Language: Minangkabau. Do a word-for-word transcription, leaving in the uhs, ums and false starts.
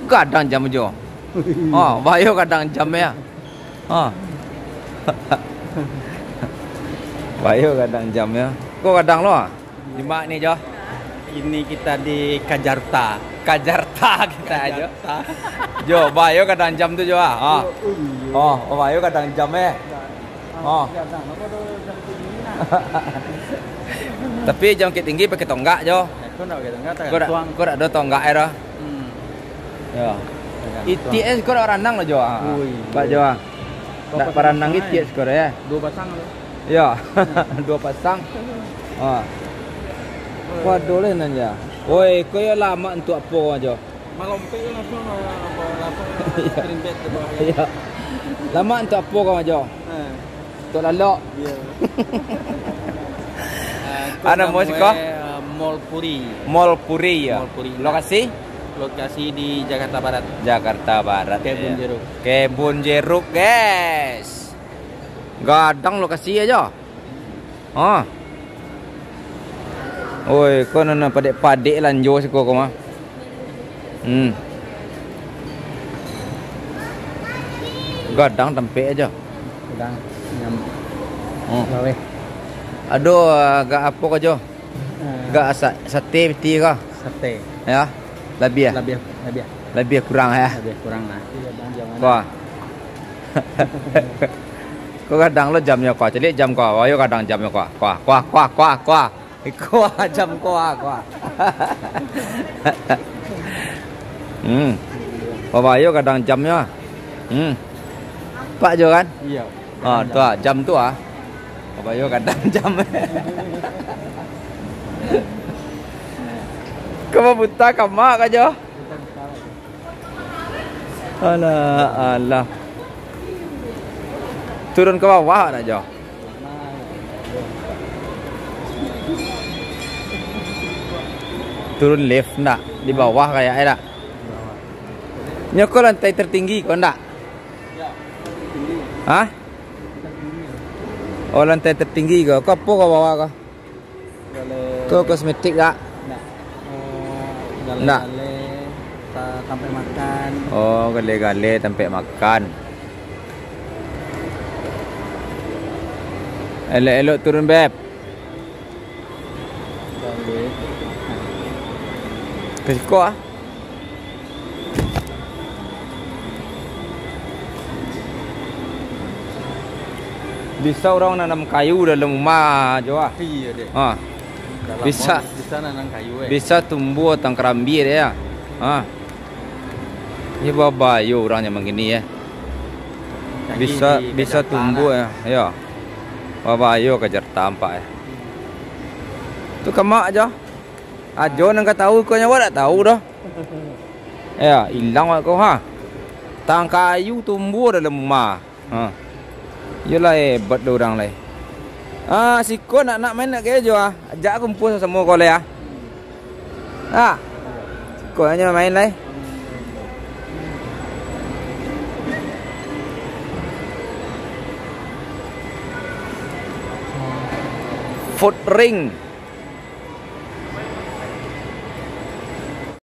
Gadang jam jo. Ha, bahayo gadang jam ya. Ha. Bahayo gadang jam ya. Ko gadang lo ah. Di ma ni jo? Ini kita di Kajarta. Kajarta kita aja. Kajarta. Jo, bahayo gadang jam tu jo ah. Ha. Oh, iyo. Oh, bahayo gadang jam eh. Oh. Tapi jangkik tinggi pakai tonggak jo. Kau nak pakai tonggak, tak? Kau dak, kau dak ada tonggak eh dah. Hmm. Ya. Tergantung. Itiak eh kau dak ranang lah jo. Ah. Ui. Pak jo. Ah. Dak paranang itiak eh kau ya. Dua pasang tu. Ya. Dua pasang. Ah. Waduh lah nanya. Oi, kau ya lama untuk apa kau jo? Malompek tu langsung, ah, apa, langsung, ah, iya. Screen bed tu, Bang. Iya. Lama untuk apa kau jo? Eh. Tok Lalok. Iya. Ah, tu namo siko? Ah, Mall Puri. Mall Puri, ya? Mall Puri. Lokasi? Lokasi di Jakarta Barat. Jakarta Barat, Kebun Jeruk. Kebun Jeruk, guys. Gadang lokasi aja. Ah. Oi, ko nan padek-padek lanjo siko ko mah. Hmm. Gadang tampek aja. Gadang. Nyam. Hmm. Laweh. Ado, ah, gak apo ko jo? Ah. Gak sa-, sate piti ko? Sate. Ya. Labiah. Labiah, labiah. Labiah kurang ya. Labiah kurang lah. Iya, Bang, jangan. Wah. Ko gadang lo jamnyo ko. Caliak jam ko. Ayo gadang jamnyo ko. Ko, ko, ko, ko, ko. Ko jam ko, ko. Hmm. Babayo gadang jamnyo. Hmm. Pak jo kan? Iya. Ah, tu ah, jam tu ah. Babayo gadang jam. Ko buta kamak ka jo. Alah, alah. Turun ka bawah nak jo? Turun lift ndak? Di bawah kayak e ndak? Nyo ko lantai tertinggi ko ndak? Hah? Oh, lantai tertinggi ko. Ko apo ko bawah ko? Galai. Ko kosmetik dak? Ndak. Oh, ndak. Galai-galai, ta-, tampek makan. Oh, galai-galai tampek makan. Elok-elok turun, Beb. Galai. Ka siko ah. Bisa urang nanam kayu dalam rumah jo ah. Iya, dek. Ha. Dalam bisa, rumah bisa nanam kayu, eh. Bisa tumbuah batang karambia, dek, ya. Ha. Iyo babayo urang zaman kini, ya. Bisa, bisa tumbuah, ya. Yo. Babayo ka Jakarta nampak, ya. Tu kamak jo. Ajo nan ka tahu, ko nyo awak dak tahu doh. Ya, ilang awak ko, ha. Batang kayu tumbuah dalam rumah. Ha. Iyolah, hebat doh urang lai. Ah, siko nak, nak main nak kiro jo ah. Ajak kumpul samo-samo ko lai ah. Ah. Siko nyo main lai. Foot ring.